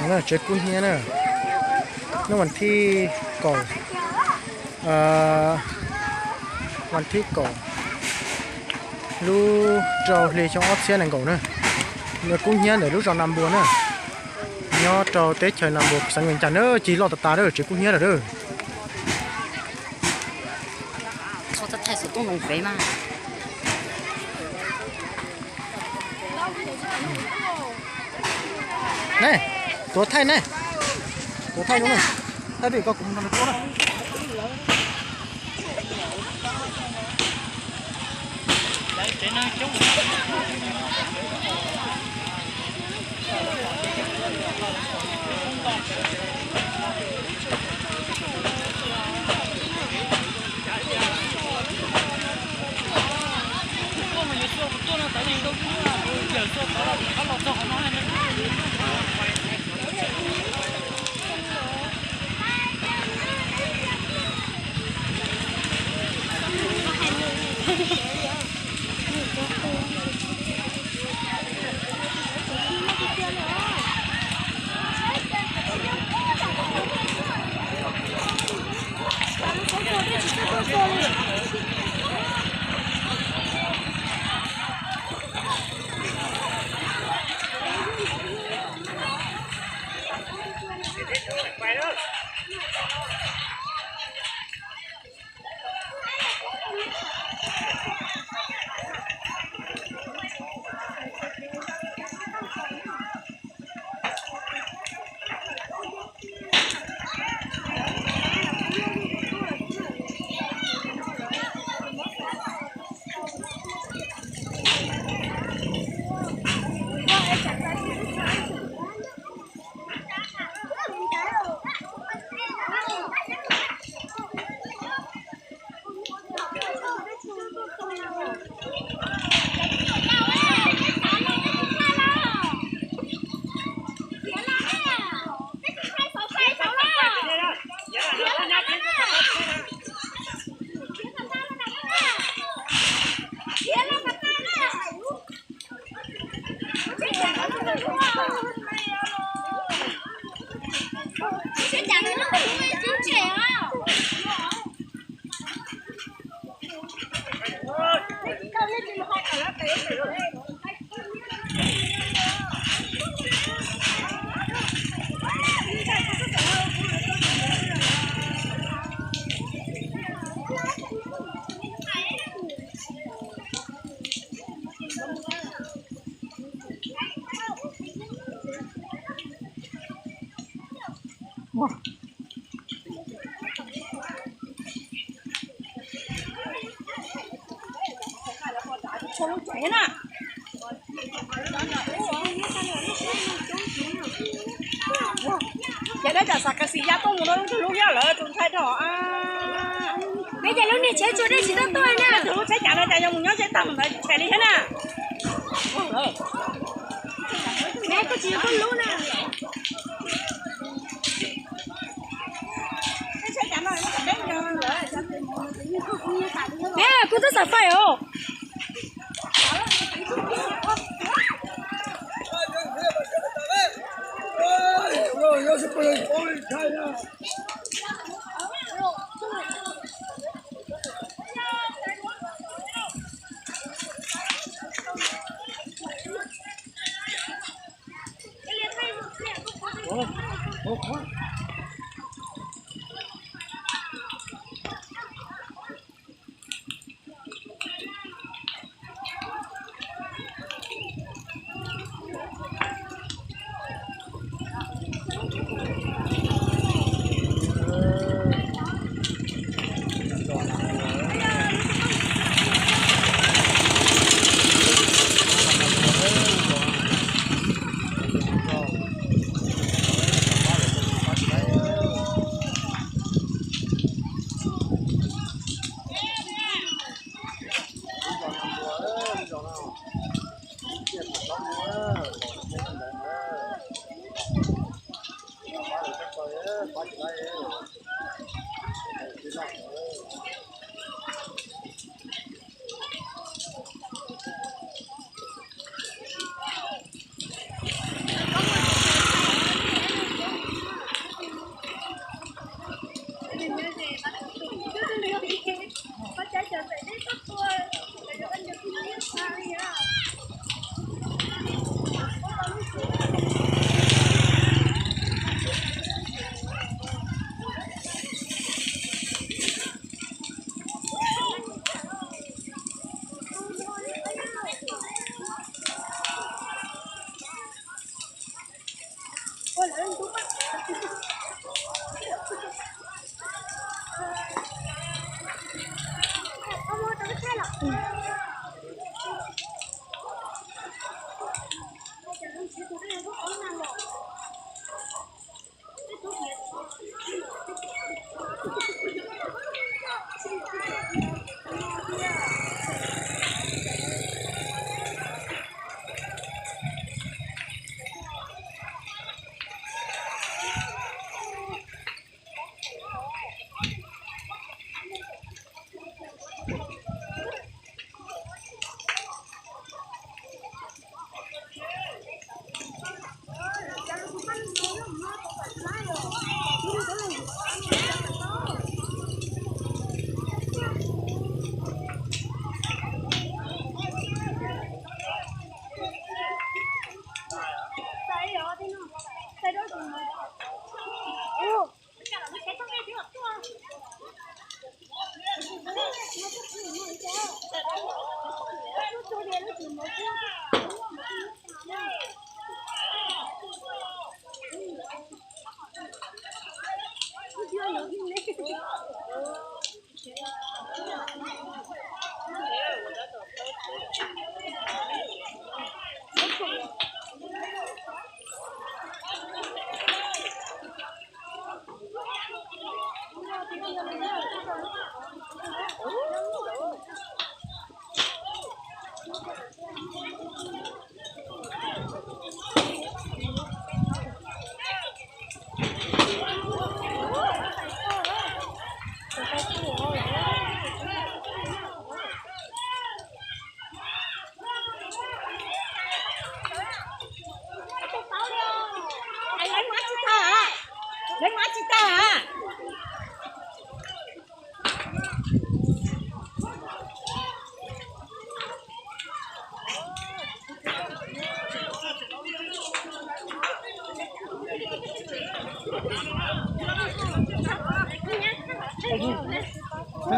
Tsev kub hnyiab na, hnub vas thib kaum, vas thib kaum lub rau hli xyoo ob txhiab nees nkaum na. Kub hnyiab ntawm lub zos Nas Npua na, nyob rau teb chaws Nas Npua xeev Vees Cas na, cig loj tas tas a, tsev kub hnyiab lawm a. Ne, tuav thaij ne, tuav thaij zoo na, thaij pem ko kuv mus nrog nws tuav na. Ces dab tsam xav kas xis ya tuaj mus no, lub yog lawv tus ntxhais rau. Peb ces lub niag tsheb tsuas dej tsis tau tuaj na. Tus lub tsheb cav no cas yog mus nyob tsheb tag mus ntawd tsis tshem li thiab na. Peb kuj tsis yog koj lub na. Peb kuj twb xav fais os.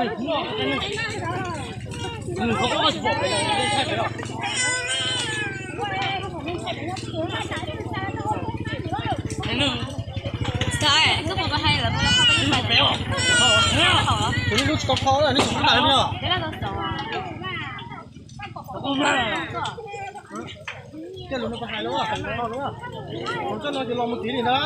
Koj puas hais lawv, lub tsis tau kho, neb tsis tau hais. Coj lus no pas hais lawm, hais no lawm. Hauv tsob no ces los mus tid li ntag.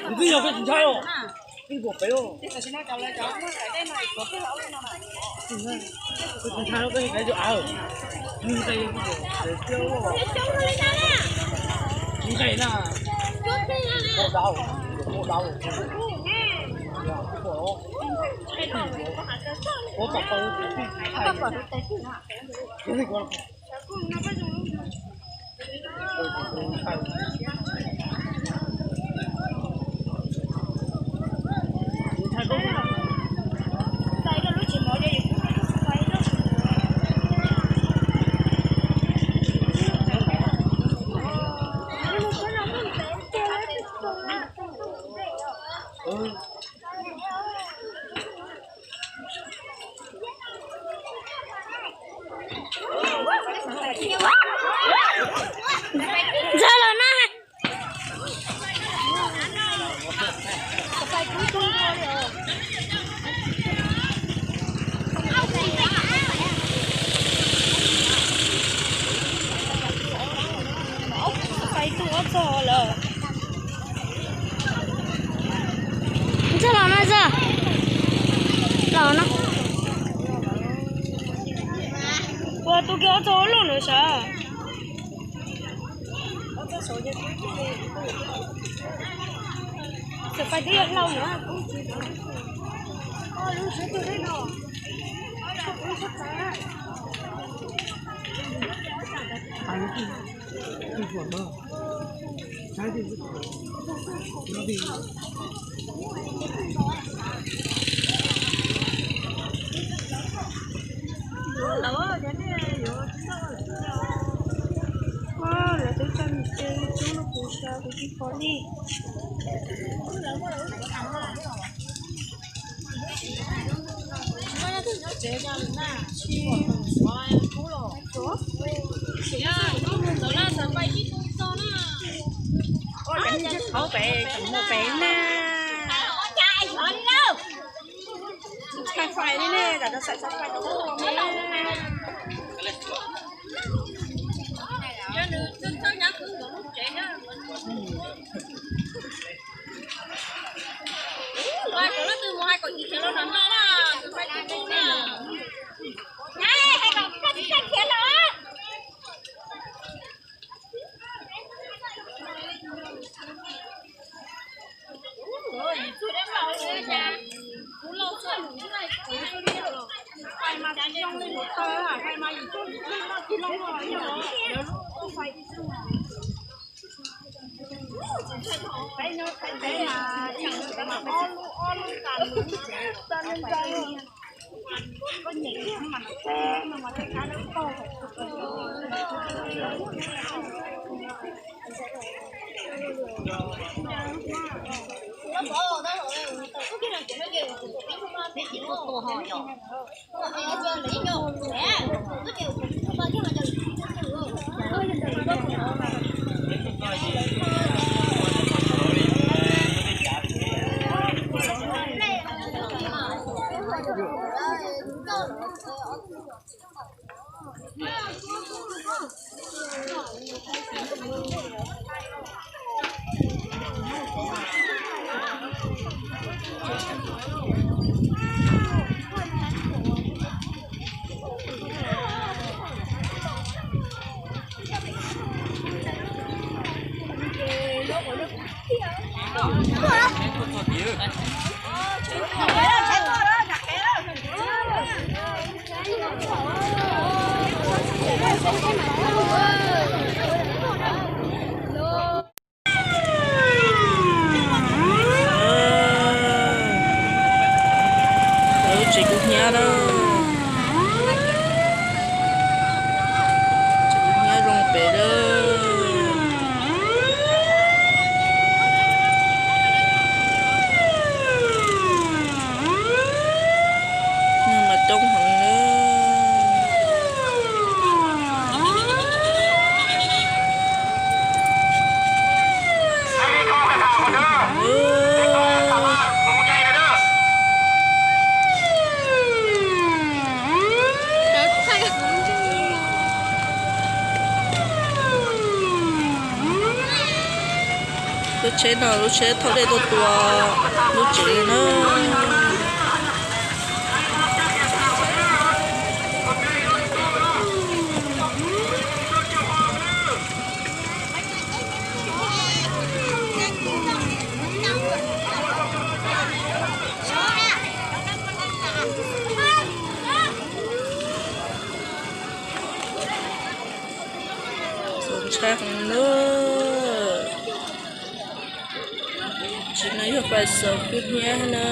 Twb yog koj tsis ntshai os. Ib puas pem os. Tus ntshai no koj yeej kaiv cov av, nws nqes, nws nqes na. Ua dau, ua dau. Ua tom tau tus tij. Ntxawg los na. Pais tus ob txog lawm. Ntxawg los na, ntxawg los na. Ua tus kiag ob txog loj lawm sav. Txawm pais twb yog hlau lawm. Lawv twb tso nws ces cub no kuv xav kuv tsis pom li. Tsis, mus pem, mus pem na. Tsis fais li ne, tam sim xav fais rau ub no ne. Yog nws txawj txawj nyab kwv nkawd lub tsev na. Hais kom leej twg mus hais kom chim siab los nram no na, fais tus tub na. Hais kom txawj txawj khiav los. Tsheb no lub tsheb thauj dej tuaj tua lub tsev na. Ntshai heev na. Tsev no yog pais xaus kub hnyiab na.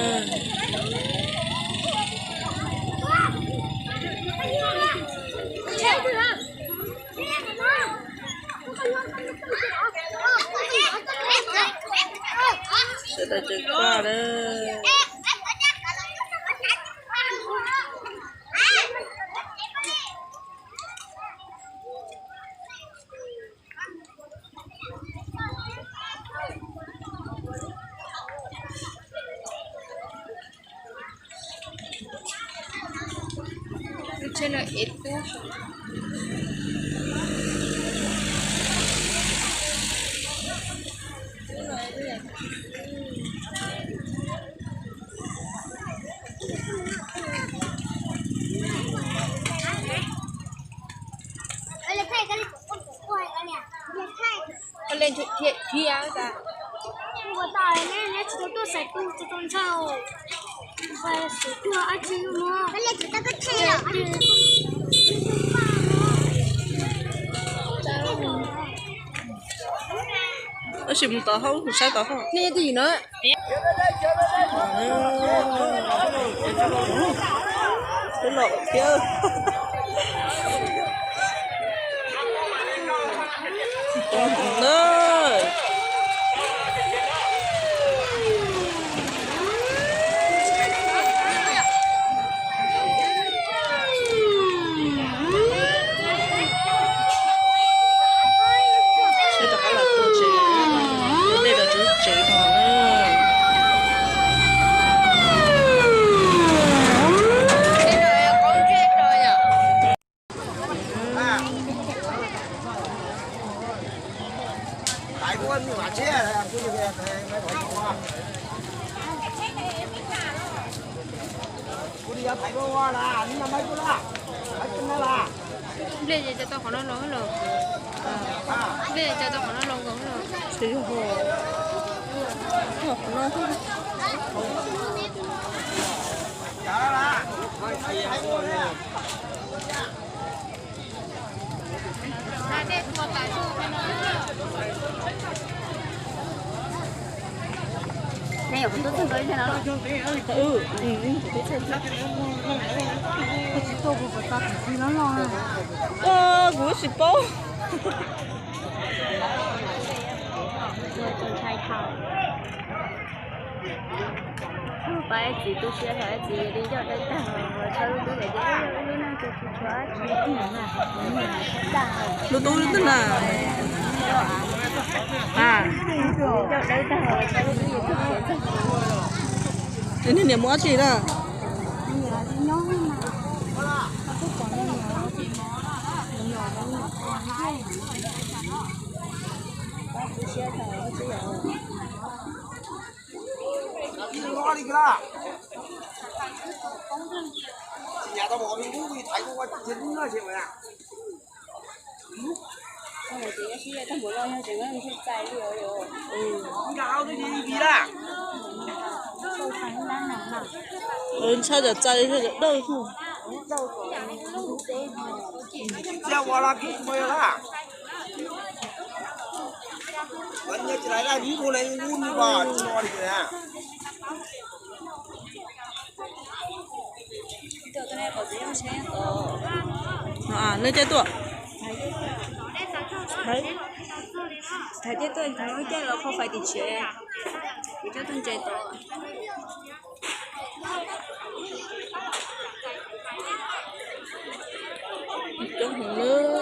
Sawv daws tseem kaj lawm. Tab sis mus tod hauj, mus saib tod hauj. Nej twj ywm no. Twb los thiab. Sawv rov qab los tua tsev, tua dej rau tsev no na. Nplej ces tso tau qhov no los los. Nplej ces tso tau qhov no los nkaus los. Qhov no. Kuv tsis paub. Pab txiv tu siab thaum txiv li ncauj dawb tag, tshaj lub tub lawm ces lub neej tsis tshuav dab tsi. Lub tub lub tag na. Ncauj dawb tag, tshaj lub tub. Niag niam mus dab tsi na? Ntshai cov txais cov dawj. Nej caij tuaj. Hais tias tuaj, caij los kho fais tim tsev, kuv coj tuaj ntses tod. Coob heev na.